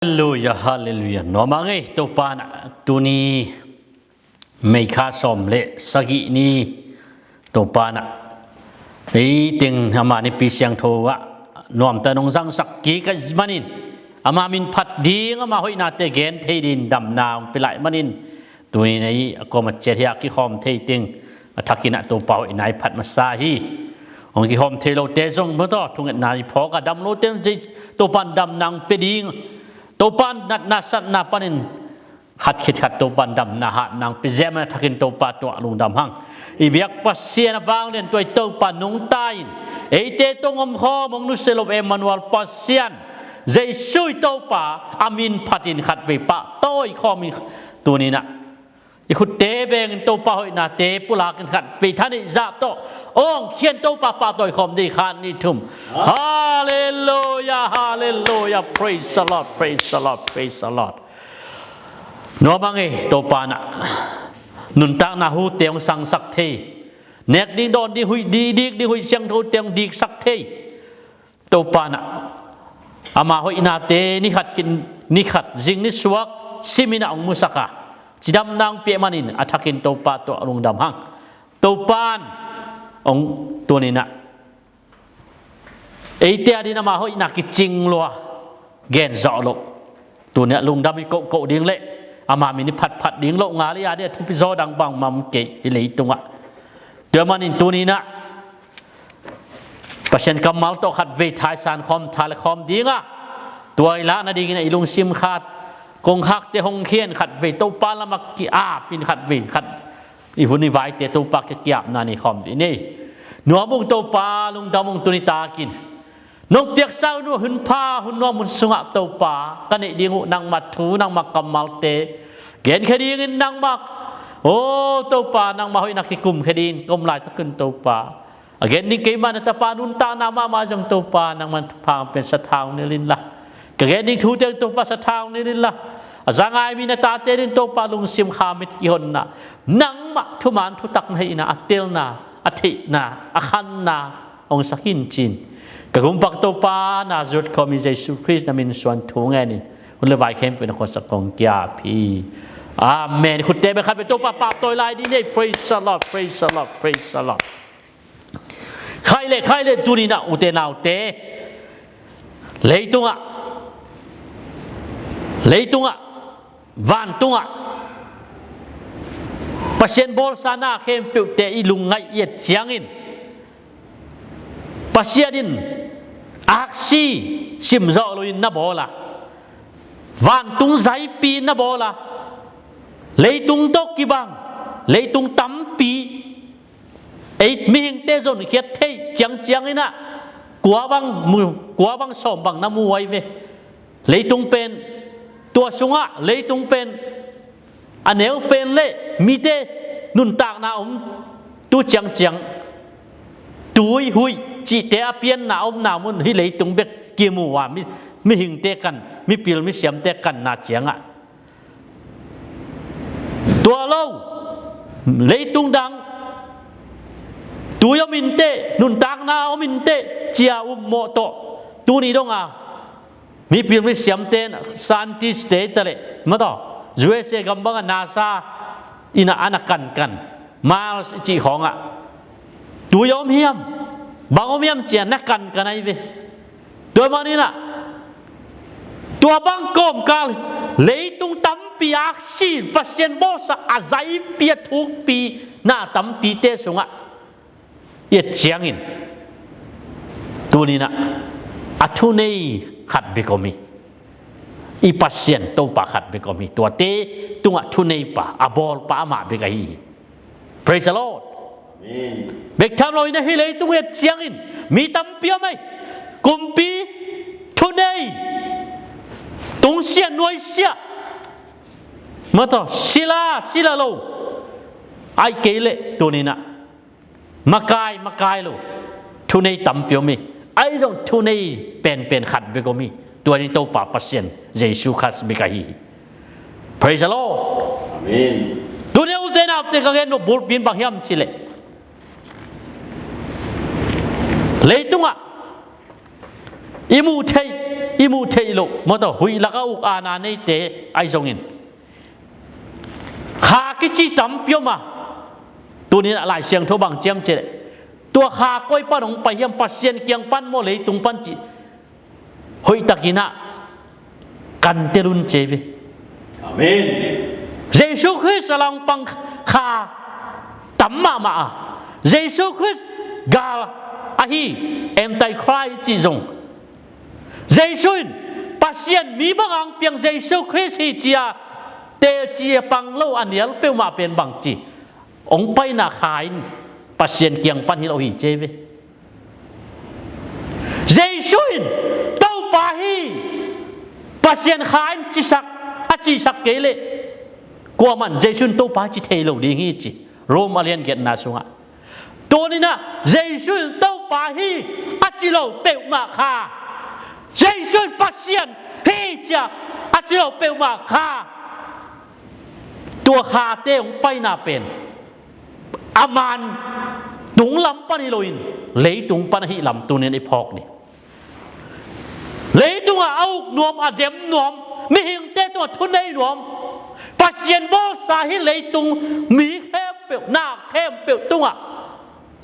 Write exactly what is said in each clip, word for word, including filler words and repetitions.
Halleluia, halleluia. Nuam a ngei Topa na tuni May kha sawm le sagih ni Topa na ei teng ama nipi siangtho ah nuamta nong zangsak kik ahih manin ama min phat ding ama hoihnate gen thei ding damna hong pia lai manin tuni na i a kawm a ciat hi a kikhawm thei teng a thakin ah Topa hoihna i phat masa hi. Hong kikhawm thei lote zong mawtaw thungetna i phawk a dam lote zong Topa in damna hong pia ding. Topa in natna satna panin khat khit khat Topa in damna hatna hong pia ziahman a thakin Topa tungah lungdam hang. I biak Pasian a vanglian tua i Topa nungta in eite tawh hong omkhawm hong nusia lo Emmanuel Pasian Jesu i Topa a min phatin khatvei pahtawi khawm in tuni na i khutte bengin Topa hoihnate pulakin khatvei thaneih zah tawh awng khian Topa pahtawi khawm ding khat nih thum. Halleluia, halleluia. Praise the Lord, praise the Lord, praise the Lord. Nuam a ngei Topa na nuntakna hute hong sangsak thei, nek ding dawn ding huih, dik ding huih siangthote hong diksak thei Topa na ama hoihnate ni khat kin ni khat zing ni suak simin ah hong musak a cidamna hong piak manin a thakin Topa tungah lungdam hang. Topa in hong tuni na eite a ding ama hoihna kicing lua gen zawh loh tuni ah lungdam i kohkoh ding le ama min i phatphat ding loh ngal i a ding a thupi zaw dang bangmah om kei hi leitungah. Tua manin tuni na Pasian kammal tawh khatvei thaisan khawm tha le khawm ding a tua i lahna dingin a i lungsim khat kongkhakte hong khian khatvei Topa lamah ki-ap in khatvei khat i hun i vaite Topa ki-apna nei khawm dih ni. Nuam ung Topa, lungdam ung tuni takin nong piaksa uh hun pha hun nuam hun sungah Topa ka neih ding uh nangmah thu nangmah kammalte genkhia dingin nangmah, o Topa, nangmah hoihna kikumkhia dingin ka om laitakin Topa a gen ding keimah na tapa nuntakna mahmah zong Topa nangmah thupha hong pia in sathau nilh inla ka gen ding thute Topa sathau nilh inla a za ngai mi na tate ding Topa lungsim kha mit kihonna nangmah thuman thutak na hihna a telna a theihna a khanna hong sak in ci-in ka gumpak Topa Nazareth khuami Jesu Khrist na min suan thu ngenin hun le vai khempeuh na khuasak kong ki-ap hi. Amen. Khutte bek khat bek Topa pahtawi lai dih ni. Praise the Lord, praise the Lord, praise the Lord. Khai le khai le tuni na ute naute leitungah leitungah vantungah Pasian bawlsa na khempeuhte i lungngaih i et ciangin Pasian in aksi simzawh loin na bawl a vantung zaipi na bawl a leitung tawh kibang leitung tampi ei mihingte zonkhiat theih ciangciang inah kua bang mu kua bang sawm bang na mu ai ve. Leitung pen tua sungah leitung pen a neu pen le mite nuntakna om tu ciangciang tui huih cihte a pianna omna mun hi leitung bek kimu a mi mihingte kan mipil misiamte kanna ciangah tua lo leitung dang tui om inteh nuntakna om inteh cia ummawh tawh tuni donga mipil misiamte scientist te taleh mataw U S A gam banga NASA ina ana kankan Mars i cih khawngah tui om hiam bang om hiam cia na kankan ai ve. Tua maninah tua bang kawmkal leitung tampi aksi Pasian bawlsa a zaipi a thukpi na tampite sungah i et ciangin tuninah a thunei khat bek om hi. I Pasian Topa khat bek om hi. Tuate tungah thuneipa a bawlpa amah bek ahi hi. Praise the Lord. Amen. Bek tham lo in ahi leitung et ciangin mi tampi om ei. Kumpi thunei tungsiah nuaisiah mataw sila sila lo ai kei leh tuninah makai makai lo thunei tampi om hi. Ai zong thunei penpen khat bek om hi. Tuanin Topa Pasian Jesu Khrist bek ahi hi. Praise the Lord. Amen. Tunia ute naute ka gen nop bulpin bang hiam cileh leitungah I muh theih, i muh theih loh, maw taw, huih laka uk aana neite ahi zongin, kha kici tampi om a, tuni-in a Lai Siangtho bang ci hiam cih leh, tua kha koi pan hong pai hiam, Pasian kiang pan maw, leitung pan cih hoihtakin ah kan tel un ci hi ve. Amen. Jesu Khrist a langpang kha tam mahmah a, Jesu Khrist gal ahi, Antichrist cih zong, Jesu in Pasian mi bang hong piang Jesu Khrist hi ci-a teci a pang lo a nial peuhmah pen bang ci, hong paina kha in Pasian kiang pan hi lo hi ci hi ve. Jesu in Topa hi, Pasian kha in cisak, a cisak kei leh, kuamah in Jesu in Topa hi ci thei lo ding hi ci, Rom a lian giatna sungah. Tuni-in ah Jesu in Topa hi a ci lo peuhmah kha, Jesu in Pasian hi ci-a a ci lo peuhmah kha, tua khate hong paina pen a man tunglam pan hi loin, leitung pan ahih lam tuni-in i phawk ni. Leitungah a uk nuam, a dem nuam, mihingte tungah thunei nuam, Pasian bawlsa hi leitung mi khempeuh, na khempeuh tungah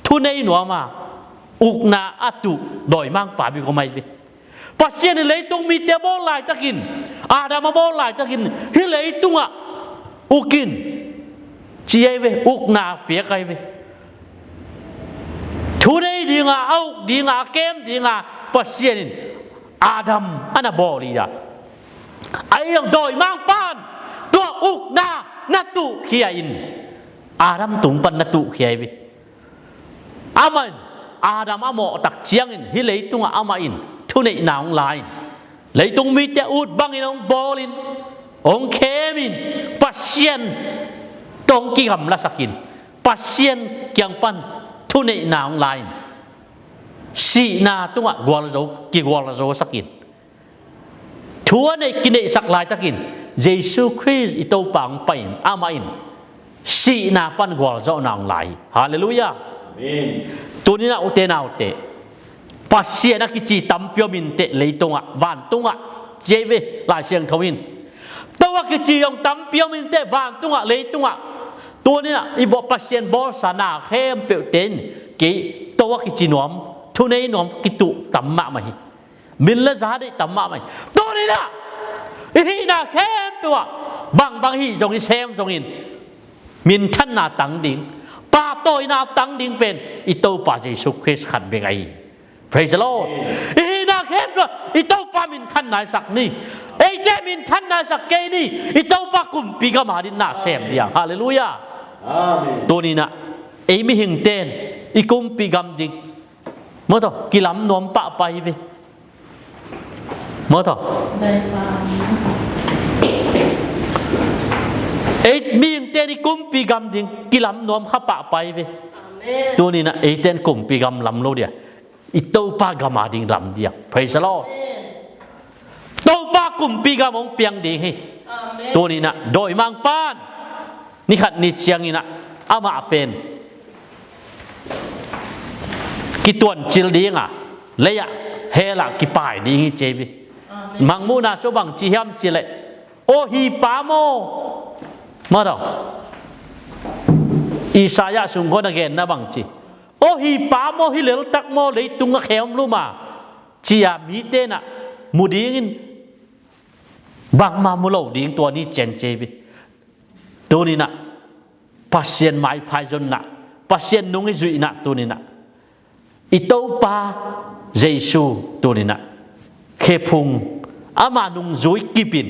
thunei nuam a, ukna a tuh dawimangpa bek om ahi ve. Pasian in leitung mite a bawl laitakin, Adam a bawl laitakin, hih leitungah uk in ci ahi ve, ukna piak ahi ve. Thunei dinga, a uk dinga, a kem dinga Pasian in Adam a na bawl hi a, ahi zong dawimangpa in tua ukna na tuhkhia in, Adam tung pan na tuhkhia ahi ve. Amah in Adam a mawh tak ciangin hih leitungah amah in thuneihna hong la in, leitung mite a ut bangin hong bawlin, hong khemin, Pasian tawh hong kigamlasakin, Pasian kiang pan thuneihna hong la in, sihna tungah gualzo, kigualzosakin, thu a neih kineihsak laitakin, Jesu Khrist i Topa hong pai in, amah in sihna pan gualzawhna hong la hi. Halleluiah. Amen. Tuni-in ah ute naute, Pasian a kici tampi om inteh leitungah, vantungah, ci ahi ve Lai Siangtho in. To a kici zong tampi om inteh vantungah, leitungah. Tuni-in ah i bawl, Pasian bawlsa na khempeuhte in kei to a kici nuam, thunei nuam kituh tam mahmah hi. Min le za deih tam mahmah hi. Tuni-in ah i hihna khempeuh ah bangbang hih zong, i sem zongin, minthanna tang ding, pahtawina tang ding pen i Topa Jesu Khrist khat bek ahi hi. Praise the Lord. I hihna khempeuh ah i Topa minthanna i sak ni. Eite minthanna i sak kei ni. I Topa kumpi gam adingin na sem ding. Halleluiah. Amen. Tuni-in ah ei mihingte in i kumpi gam ding, maw taw, kilam nuam pahpah hi ve. Maw taw, ei mihingte in i kumpi gam ding kilam nuam kha pahpah hi ve. Amen. Tuni-in ah eite in kumpi gam lam lo ding a, i Topa gam ading lam ding. Praise the Lord. Amen. Topa kumpi gam hong piang ding hi. Amen. Tuni-in ah dawimangpa in ni khat ni ciangin ah amah pen kituancil ding a, lei-ah, hell-ah kipai ding hi ci ahi ve. Amen. Mangmuhna sung bang ci hiam cih leh, aw hi pa maw, maw taw, Isaiah sung khawng a genna bang ci, aw hi pa maw, hi leltak maw, leitung a khe om lum a, ci-a mite in ah mu dingin, bangmah mu lo ding tua ni ciang ci ahi ve. Tuni-in ah Pasian maipha i zonna, Pasian nung i zuihna, tuni-in ah i Topa Jesu tuni-in ah khephung, ama nungzui kipin,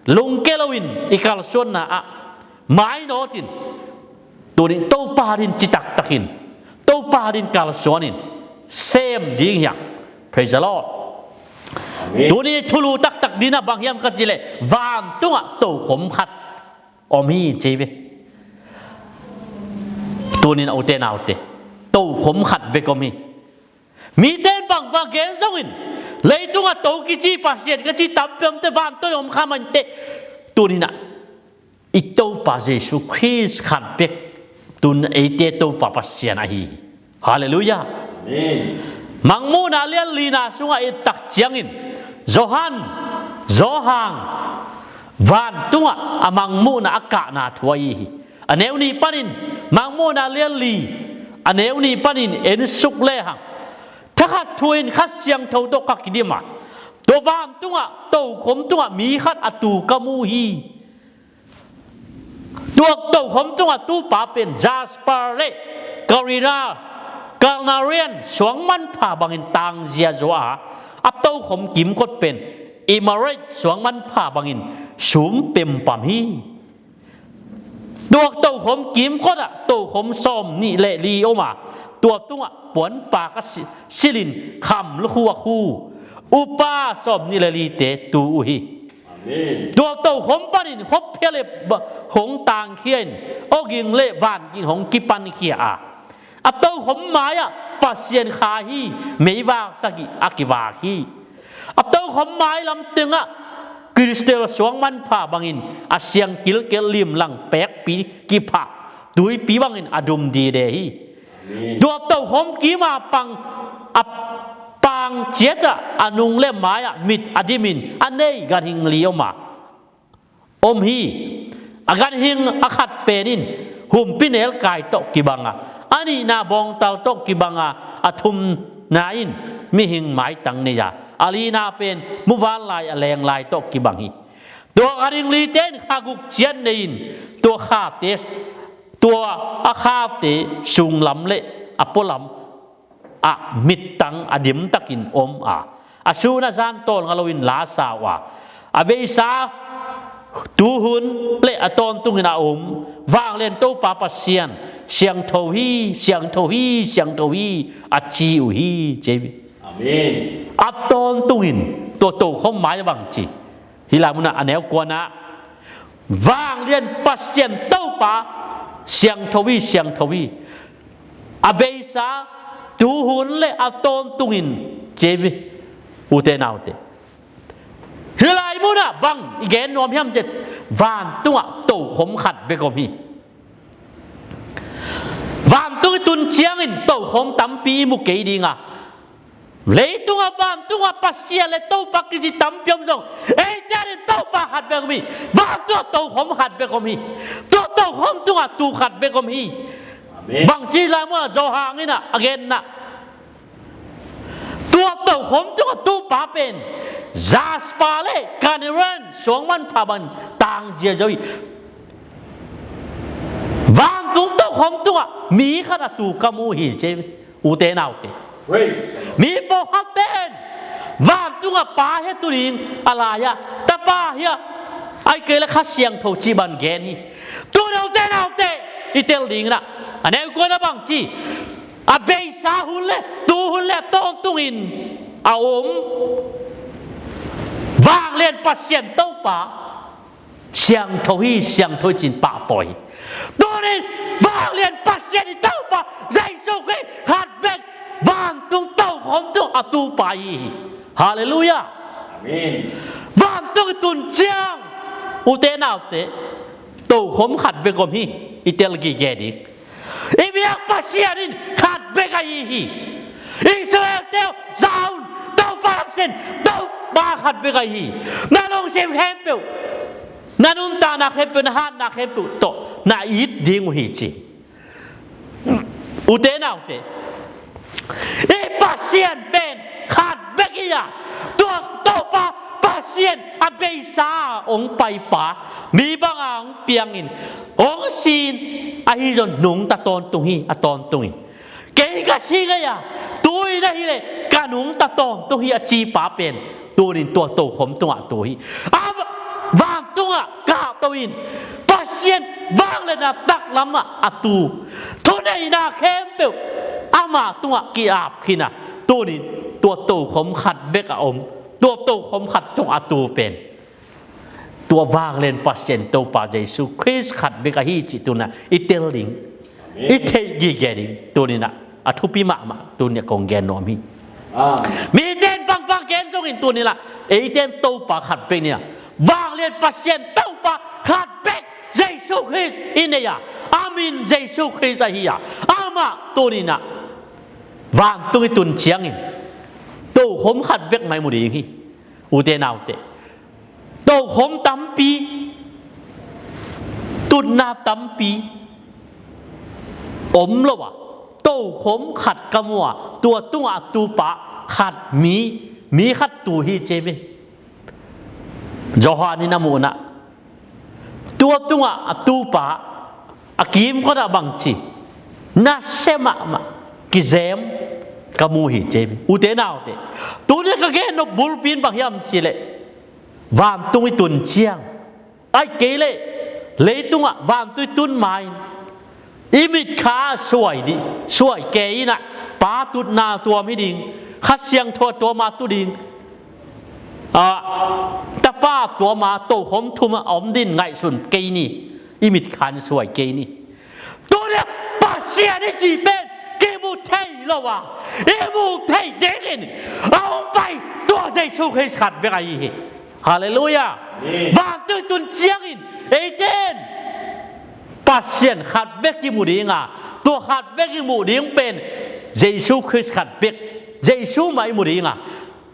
lungke loin i kalsuanna ah mainawtin, tuni-in Topa adingin citaktakin, Topa adingin kalsuanin sem ding hi hang. Praise the Lord. Amen. Tuni thulu taktak ding ah bang hiam ka cih leh, vantungah tokhom khat om hi ci ahi ve. Tuni-in ah ute naute, tokhom khat bek om hi. Mite in bangbang gen zongin, leitungah to kici, Pasian kici tampi om inteh, vantung om kha mah inteh, tuni-in ah i Topa Jesu Khrist khat bek, tun eite Topa Pasian ahi hi. Halleluiah. Amen. Mangmuhna lian lina sungah i et tak ciangin Johan, Johan vantungah a mangmuhna a kahna thu ahi hi. A neu nih panin mangmuhna lian li, a neu nih panin en suk lehang, thakhat thu-in Kha Siangtho tawh ka kidim a, tua vantungah tokhom tungah mi khat a tu ka mu hi. Tua tokhom tungah tupa pen jasper le carina, carnarian suang manpha bangin tangzia zaw a, a tokhom kimkot pen emerald suang manpha bangin sum pempam hi. Tua tokhom kimkot ah tokhom sawm nih le li om a, tua tungah puanpa ka si-, silin kham lukhu a khu upa sawm nih le lite tu uh hi. Amen. Tua tokhom panin khuaphia le ba-, hong tangkhia in, awging le vanging hong kipankhia a, a tokhom mai-ah Pasian Kha hi meivak sagih a kivak hi. A tokhom mai lam tengah kristal suang manpha bangin a siang kilkel limlang pekpi kiphah tuipi bangin a dum dide hi. Amen. Tua tokhom kima pang a pang ciatah a nung le mai-ah mit a dimin a nei ganhing li om a, om hi. A ganhing a khat pen in humpinelkai tawh kibang a, a nihna bawngtal tawh kibang a, a thumna in mihing maitang nei a, a lina pen muvanlai a lenglai tawh kibang hi. Tua ganhing lite in kha guk ciat nei in, tua khate, tua a khate sunglam le a pualam ah mittang a dimtakin om a, a sun a zan tawlnga loin la sa uh a, a beisa tuhun le a tawntungin a om vanglian Topa Pasian siangtho hi, siangtho hi, siangtho hi a ci uh hi, ci hi. Amen. A tawntungin tua tokhom mai bang ci. Hih lai munah a neu kuanah vanglian Pasian Topa siangtho hi, siangtho hi. A beisa tuhun le a tawntungin ci hi, ute naute. Hih lai munah bang i gen nuam hiam cih leh vantungah tokhom khat bek om hi. Vantung i tun ciangin tokhom tampi i mu kei ding a, leitungah vantungah Pasian le Topa kici tampi om zong, eite adingin Topa khat bek om hi. Vantungah tokhom khat bek om hi. Tua tokhom tungah tu khat bek om hi. Amen. Bangci lai munah Johan in a genna, tua tokhom tungah tupa pen jasper le carnelian suang manpha bangin tangzia zaw hi. Vantung tokhom tungah mi khat a tu ka mu hi, ci hi. Ute naute, praise the Lord. Mi pawlkhatte in vantungah Pa hi a tu ding a lai-ah, Tapa hi a, ahih kei leh Kha Siangtho cih bang gen hi. Tuni ute naute i tel ding in a, a neu kuanah bang ci, a beisa hun le tuhun le tawntungin a om vanglian Pasian Topa siangtho hi, siangtho hi ci-in pahtawi hi. Tuni in vanglian Pasian i Topa Jesu Khrist khat bek vantung tokhom tungah a tupa hi hi. Halleluiah. Amen. Vantung i tun ciang, ute naute, tokhom khat bek om hi. I tel gige ding. I biak Pasian in khat bek ahi hi. Israel-te aw, za un, Topa lam sin, Topa khat bek ahi hi. Na lungsim khempeuh, na nuntakna khempeuh, na hatna khempeuh tawh na it ding uh hi, ci. Ute naute, i Pasian pen khat bek hi a, tua Topa Pasian a beisa a hong paipa, mi banga hong piangin, hong sin, ahi zong nungta tawntung hi, a tawntungin. Kei ka si ngei a, tu-in ahih leh ka nungta tawntung hi a cipa pen, tuni-in tua tokhom tungah tu hi. A vantungah kahto in, Pasian vangliatna taklamah a tu, thuneihna khempeuh ama tungah ki-ap khin a, tuni-in tua tokhom khat bek a om, tua tokhom khat tungah a tu pen tua vanglian Pasian Topa Jesu Khrist khat bek ahi cih tuni-in i tel ding, i theih gige ding, tuni-in a thupi mahmah, tuni-in kong gen nuam hi. Amen. Mite in bangban gen zongin tuni-in eite in Topa khat bek ni a, vanglian Pasian Topa khat bek Jesu Khrist i nei a, a min Jesu Khrist ahi a, amah tuni-in vantung i tun ciangin tokhom khat bek mah i mu ding hi. Ute naute, tokhom tampi, tutna tampi om lo a, tokhom khat ka mu a, tua tungah a tupa khat mi, mi khat tu hi ci hi ve. Johan in a muhna, tua tungah a tupa a kimkotah bangci, nasia mahmah, kizem ka mu hi ci hi ve. Ute naute, tuni ka gen nop bulpi in bang hiam cih leh, vantung i tun ciang, ahih kei leh leitungah vantung i tun ma-in i mitkha suai dih, suai kei in ah, Pa tutna tuam hi ding, Kha Siangtho tuam a tu ding, ah, Tapa tuam a tokhom thum a om ding ngaihsun kei ni, i mitkha in suai kei ni. Tuni a Pasian i cih pen kimu thei lo a, i mu thei dingin a hong pai tua Jesu Khrist khat bek ahi hi. Halleluiah. Amen. Vantung i tun ciangin eite in Pasian khat bek i mu ding a, tua khat bek i muh ding pen Jesu Khrist khat bek, Jesu mah i mu ding a,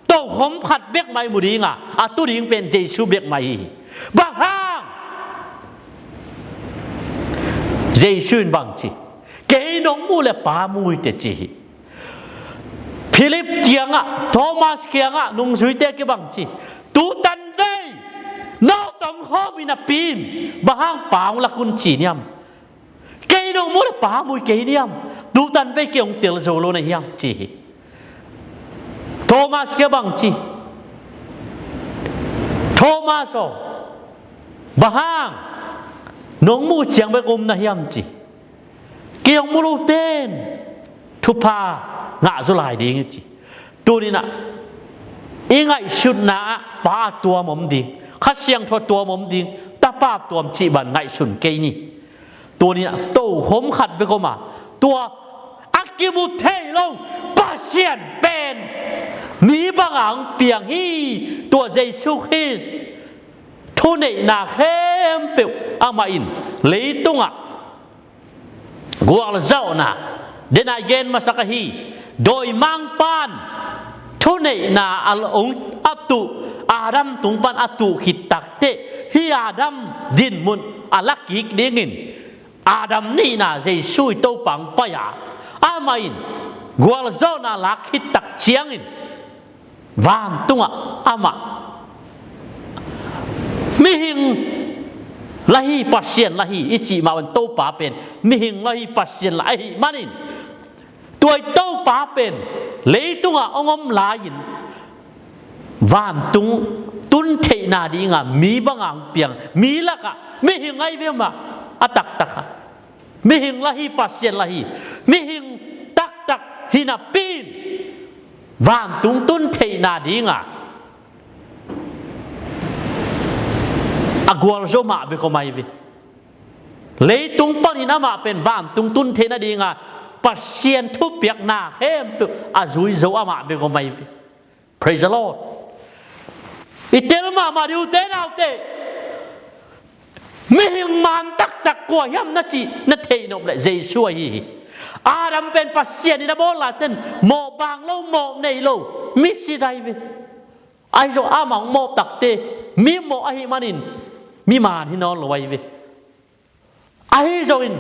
tokhom khat bek mah i mu ding a, a tu ding pen Jesu bek mah hi. Bang hang? Jesu in bang ci, kei nong muh leh Pa mu hi teh ci hi. Philip kiangah, Thomas kiangah nungzuite kibang ci, tu tanvei no tong khawm hi napi in bang hang Pa hong lak un ci hiam? Kei nong muh leh Pa mu hi kei hiam? Tu tanvei kei hong tel zo lo na hiam ci hi. Thomas kiangah bang ci, Thomas aw, bang hang nong muh ciang bek om na hiam ci. Kei hong muh lote in thupha ngah zaw lai ding hi ci. Tuni in ah i ngaihsutna ah Pa tuam om ding, Kha Siangtho tuam om ding, Tapa tuam cih bang ngaihsun kei ni. Tuni in ah tokhom khat bek om a, tua a kimu thei lo Pasian pen mi bang a hong piang hi. Tua Jesu Khrist thuneihna khempeuh amah in leitungah gualzawhna, den a i gen masak ahi, dawimangpa'n thuneihna a hong a tuh, Adam tung pan a tuh khit takteh, hih Adam dinmun a la kik dingin Adam nihna Jesu i Topa hong pai a, amah in gualzawhna lak khit tak ciangin vantungah amah mihing la hi, Pasian la hi i cih mah bangin Topa pen mihing la hi, Pasian la ahih manin, tua i Topa pen leitungah hong om lai-in vantung tun theihna dinga mi banga hong piang, mi lakah mihing ahi ve mah, a taktak a mihing la hi, Pasian la hi, mihing taktak hi napi in vantung tun theihna dinga a gualzo mah bek om ahi ve. Leitung panin amah pen vantung tun theihna dinga Pasian thupiakna khempeuh a zui zo amah bek om ahi ve. Praise the Lord. I tel mahmah dih, ute naute. Mihing man taktak kua hiam na cih na theih nop leh Jesu ahi hi. Adam pen Pasian in a bawl laitakin mawh bang lo, mawh nei lo, mi sit ahi ve. Ahi zong amah hong mawh takteh mi mawh ahih manin mi man hi nawn lo ahi ve. Ahi zongin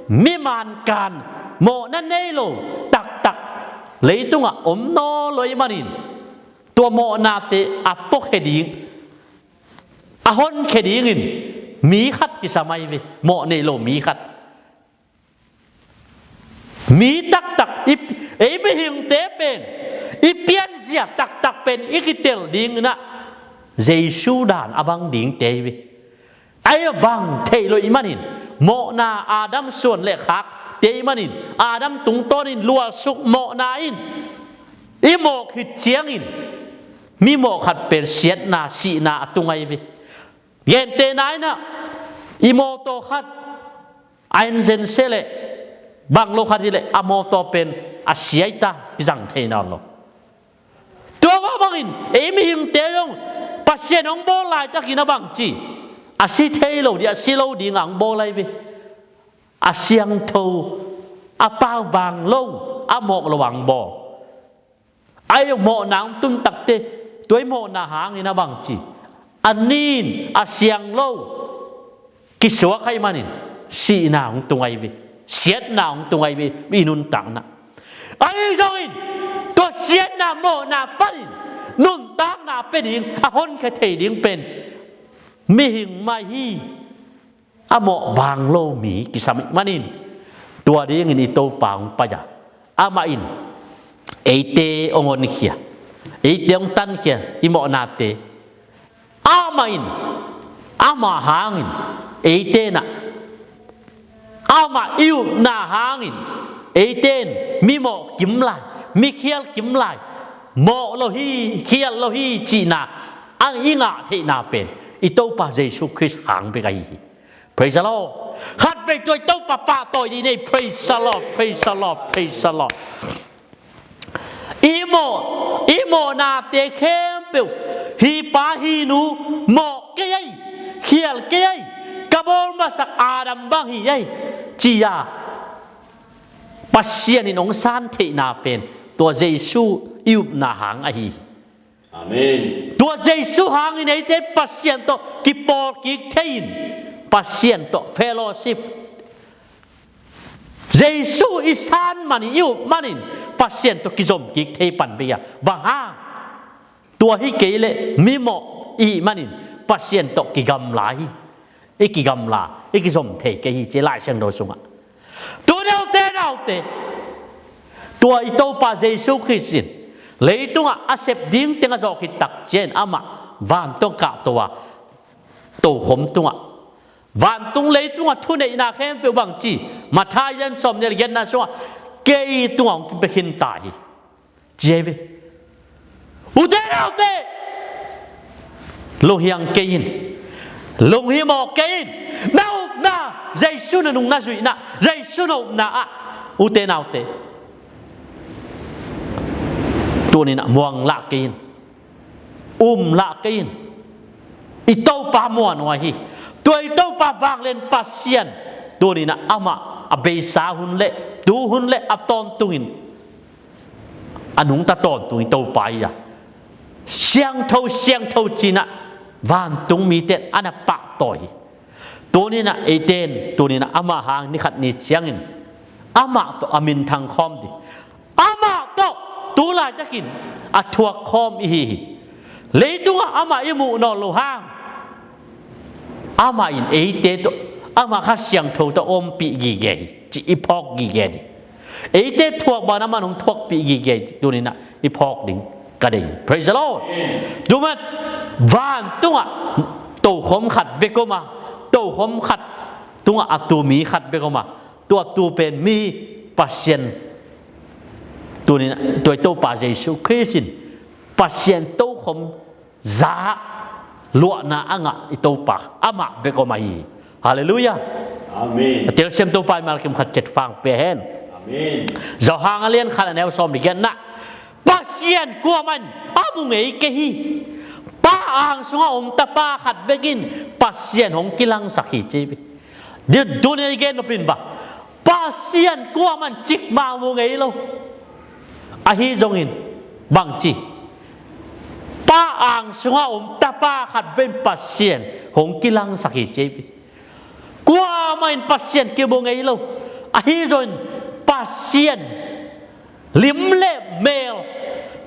mi man kan, mawhna nei lo taktak leitungah om nawn lo ahih manin, tua mawhnate a puakhia ding, a honkhia dingin mi khat kisam ahi ve, mawh nei lo mi khat. Mi taktak, i, ei mihingte pen i pianzia taktak pen i kitel dingin ah Jesu dan a bang dingte ahi ve. Ahi a bang theih loh ahih manin, mawhna Adam suan le khakte ahih manin, Adam tungtawnin luahsuk mawhna in i mawh khit ciangin mi mawh khat pen siatna, sihna a tung ahi ve. Gentehna in ah i mawtaw khat a engine se leh bang lo khat hi leh a mawtaw pen a sia hi ta, kizang thei nawn lo. Tua mah bangin ei mihingte zong Pasian hong bawl laitakin a bang ci, a si thei lo ding, a si lo ding a hong bawl ahi ve. A siangtho, a pau bang lo, a mawk lo a hong bawl. Ahi zong mawhna hong tun takteh, tua i mawhna hangin a bangci, a nin, a siang lo, kisuak ahih manin sihna hong tung ahi ve. Siatna hong tung ahi ve, i nuntakna. Ahi zongin tua siatna mawhna panin nuntakna pia ding, a honkhia thei ding pen mihing mah hi. A mawh bang lo mi kisam ahih manin tua dingin i Topa hong pai a, amah in eite hong honkhia, eite hong tankhia, i mawhnate. Amah in, amah hangin eite in ah, amah i upna hangin eite in mi mawh kim lai, mi khial kim lai, mawh lo hi, khial lo hi cihna a i ngah theihna pen i Topa Jesu Khrist hang bek ahi hi. Praise the Lord. Khatvei tua i Topa pahtawi dih nei. Praise the Lord, praise the Lord, praise the Lord. I mawh, i mawhnate khempeuh, hi pa hi nu mawh kei ei, khial kei ei, ka bawl masak Adam bang hi ei, ci-a Pasian in hong san theihna pen tua Jesu i upna hang ahi hi. Amen. Tua Jesu hangin eite Pasian tawh kipawl kik thei-in, Pasian tawh fellowship, Jesu i san manin, i up manin Pasian tawh kizom kik thei pan bei a. Bang hang? Tua hi kei leh mi mawh i hih manin Pasian tawh kigamla hi. I kigamla, i kizom thei kei hi ci Lai Siangtho sungah. Tu naute, naute, tua i Topa Jesu Khrist in leitungah a sep ding teng a zawh khit tak ciangin amah vantung kahto a, tokhom tungah, vantung leitungah thuneihna khempeuh bangci, Matthai lian sawmnih le giatna sungah, kei tungah hong kipia khin ta hi, ci hi ve. Ute naute, lunghiang kei in, lunghimawh kei in. Na upna, Jesu na nung na zuihna, Jesu na upna ah, ute naute, tuni-in ah muang lah kei in, um lah kei in. I Topa muanhuai hi. Tua i Topa vanglian Pasian, tuni-in ah amah a beisa hun le tu hun le a tawntungin, a nungta tawntung i Topa hi a, siangtho, siangtho ci-in ah vantung mite in a na pahtawi hi. Tuni-in ah eite in, tuni-in ah amah hang ni khat ni ciangin amah tawh a minthang khawm ding, amah tawh tu laitakin a thuak khawm i hi hi. Leitungah amah i muh nawn loh hang, amah in eite tawh, amah Kha Siangtho tawh ompih gige hi ci i phawk gige ding. Eite thuak bangin amah in hong thuakpih gige hi ci tuni-in ah i phawk ding ka deih hi. Praise the Lord. Amen. Tu manin vantungah tokhom khat bek om a, tokhom khat tungah a tu mi khat bek om a, tua tu pen mi Pasian, tuni-in ah tua i Topa Jesu Khrist in Pasian tokhom za luahna a ngah i Topa amah bek om ahi hi. Halleluiah. Amen. A telsiam Topa i malkim khat ciat pang pia hen. Amen. Johan a lian khat a neu sawm le giatna, Pasian kuamah in a mu ngei kei hi. Pa ang sungah om Tapa khat bek in Pasian hong kilangsak hi ci hi. Din tuni-in i gen nop in bang, Pasian kuamah in cikmah mu ngei lo. Ahi zongin bangci, Pa ang sungah om Tapa khat bek in Pasian hong kilangsak hi ci hi. Kuamah in Pasian kimu ngei lo. Ahi zongin Pasian lim le mel,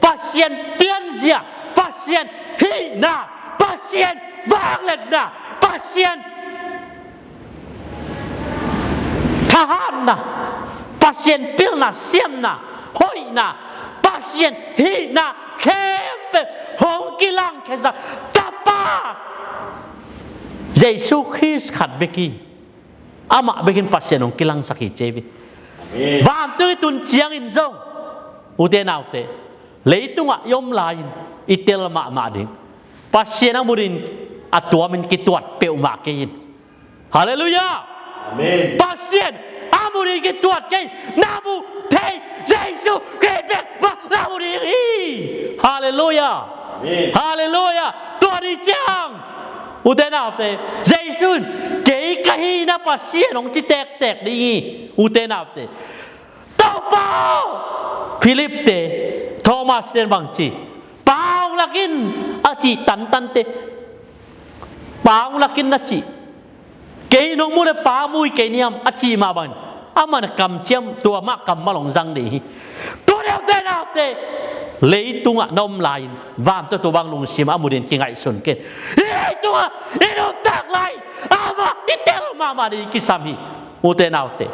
Pasian pianzia, Pasian hihna, Pasian vangliatna, Pasian thahatna, Pasian pilna, siamna, hoihna, Pasian hihna khempeuh hong kilangkhiasak Tapa Jesu Khrist khat bek hi. Amah bek in Pasian hong kilangsak hi ci hi. Amen. Vantung i tun ciangin zong, ute naute, leitungah i om lai-in i tel mahmah ding. Pasian a mu dingin a tuamin kituat peuhmah kei in. Halleluiah. Amen. Pasian a mu dingin kituat kei in. Na mu thei Jesu Khrist bek mah na mu ding hi. Halleluiah. Amen. Halleluiah. Tua ni ciang, ute naute, Jesu in kei ka hihna Pasian hong ci tektek ding hi. Ute naute, Topa aw, Philip te, Thomas ten bang ci, Pa hong lak in a cih tantante, Pa hong lak in na cih, kei nong mu le Pa mu hi kei niam a cih mah bangin, amah na kamciam tua mah kammal hong zang ding hi. Tua neute naute, leitungah na om lai-in vantung tua bang lungsim a mu ding kingaihsun ken. Hih leitungah i nuntak lai-in amah i tel mahmah ding kisam hi. Ute naute,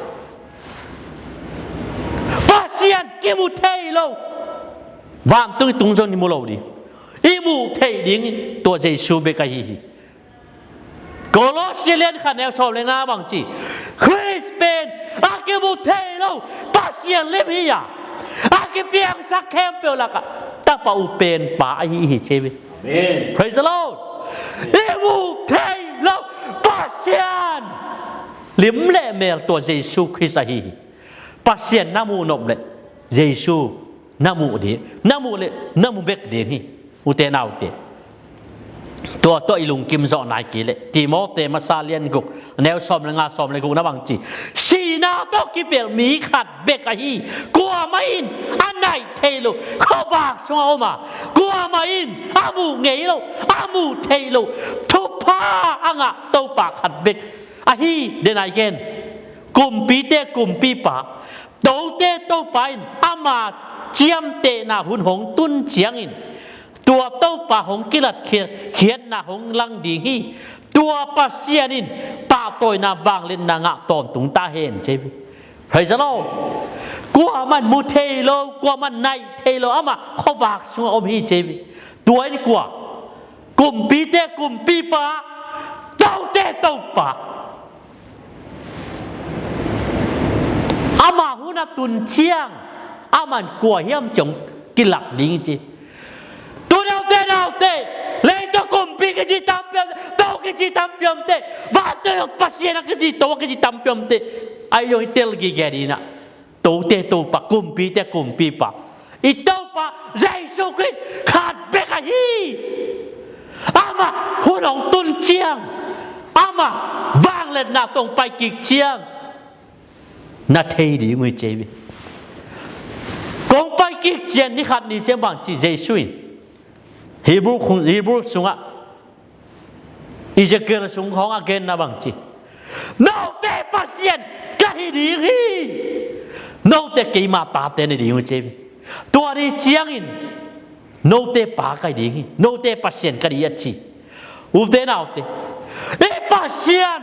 Pasian kimu thei lo. Vantung i tung zong i mu lo ding. I muh theih ding tua Jesu bek ahi hi. Kolosi lian khat neu sawm le nga bang ci, Khrist pen a kimu thei lo Pasian lim hi a, a kipiangsak khempeuh lakah tapa uh pen Pa ahi hi ci hi. Amen. Praise the Lord. I muh thei lo Pasian lim le mel tua Jesu Khrist ahi hi. Pasian na muh nop le Jesu na muh ding, na muh le na mu bek ding hi. Ute naute, tua tawh i lungkim zawh nai kei leh Timote masa lian guk neu sawm le nga, sawm le guk na bang ci, sihna tawh kipelh mi khat bek ahi, kuamah in a naih thei lo khuavak sungah om a, kuamah in a muh ngei lo, a muh theih lo thupha a ngah Topa khat bek ahi. Denai gen, kumpite kumpipa, tote Topa in ama ciamtehna hun hong tun ciangin tua Topa hong kilat khiat, khiatna hong lang ding hi. Tua Pasian in pahtawina vangliatna ngah tawntung ta hen ci hi. Praise the Lord. Kuamah in mu thei lo, kuamah in naih thei lo, amah khuavak sungah om hi ci hi. Tua in kua? Kumpite kumpipa, tote Topa. Ama hun a tun ciang, aman kua hiam ciang kilak ding hi ci. Tu naute naute, leitung kumpi kici tampi om, to kici tampi om te, vantung Pasian a kici, to a kici tampi om te. Ahi zong i tel gige ding a, tote Topa, kumpite kumpipa, i Topa Jesu Khrist khat bek ahi. Amah hun hong tun ciang, amah vangliatna tawh hong pai kik ciang na thei ding uh hi ci hi. Kong pai kik ciang, ni khat ni ciang bang ci Jesu in, Hebrew, Hebrew sungah, Ezekiel sung khawng a genna bang ci, note Pasian ka hi ding hi. Note keima tate na hi ding uh ci hi. Tua ni ciangin note Pa ka hi ding hi, note Pasian ka hi ding hi a ci. Ute naute, i Pasian,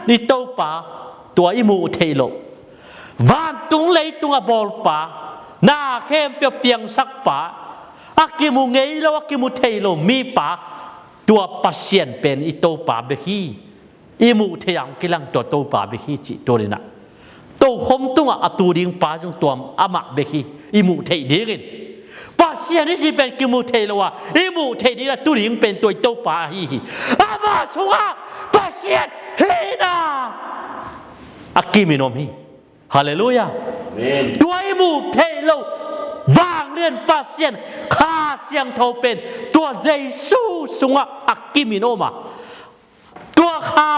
i Topa, tua i muh theih loh, vantung leitung a bawlpa, na khempeuh piangsakpa, a kimu ngei lo, a kimu thei lo mipa, tua Pasian pen i Topa bek hi. I muh theih a hong kilang tua Topa bek hi cih tua ding a, tokhom tungah a tu ding pa zong tua amah bek hi, i muh theih dingin. Pasian i cih pen kimu thei lo a, i muh theih ding a tu ding pen tua i Topa ahi hi. Amah sungah Pasian hihna a kimin om hi. Halleluiah. Amen. Tua i muh theih loh vanglian Pasian Kha Siangtho pen tua Jesu sungah a kimin om a, tua Kha,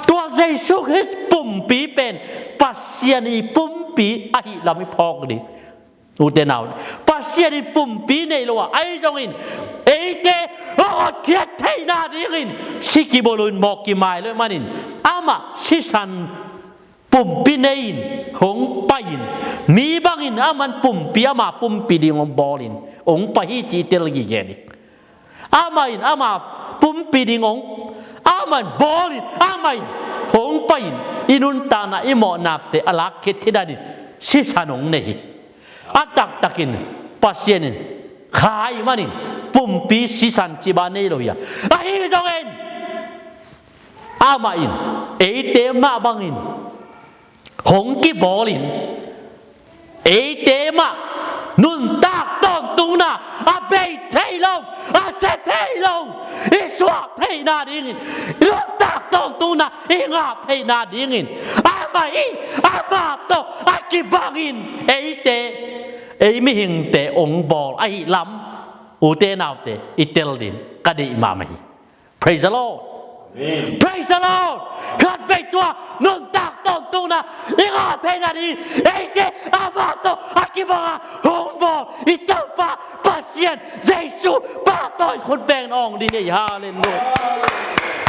tua Jesu Khrist pumpi pen Pasian i pumpi ahih lam i phawk ding. Ute nau, Pasian in pumpi nei lo a, ahi zongin eite a hotkhiat theihna dingin si kibawl lo in, mawh kimai lo ahih manin, amah sisan pumpi nei-in hong pai-in, mi bangin aman pumpi, ama pumpi ding hong bawlin hong pai hi cih i tel gige ding. Amah in ama pumpi ding hong, amah in bawlin, amah in hong pai-in, i nuntakna, i mawhnate a lak khit hi danin sisan hong nei hi. A taktakin Pasian in Kha ahih manin pumpi sisan cih bang nei lo hi a, ahi zongin amah in eite mah bangin hong kibawlin, eite mah nuntak tawntungna a bei thei lo, a sia thei lo, i suah theihna dingin, i nuntak tawntungna i ngah theihna dingin, amah in, amah tawh a kibangin eite, ei mihingte hong bawl ahih lam, ute naute, i tel ding ka deih mahmah hi. Praise the Lord. Amen. Praise the Lord. Khatvei tua nuntak tawntung na i ngah theihna ding eite amah tawh a kibang a hong bawl i Topa Pasian Jesu Pa tawh i khut beng na awng ding hi. Halleluiah.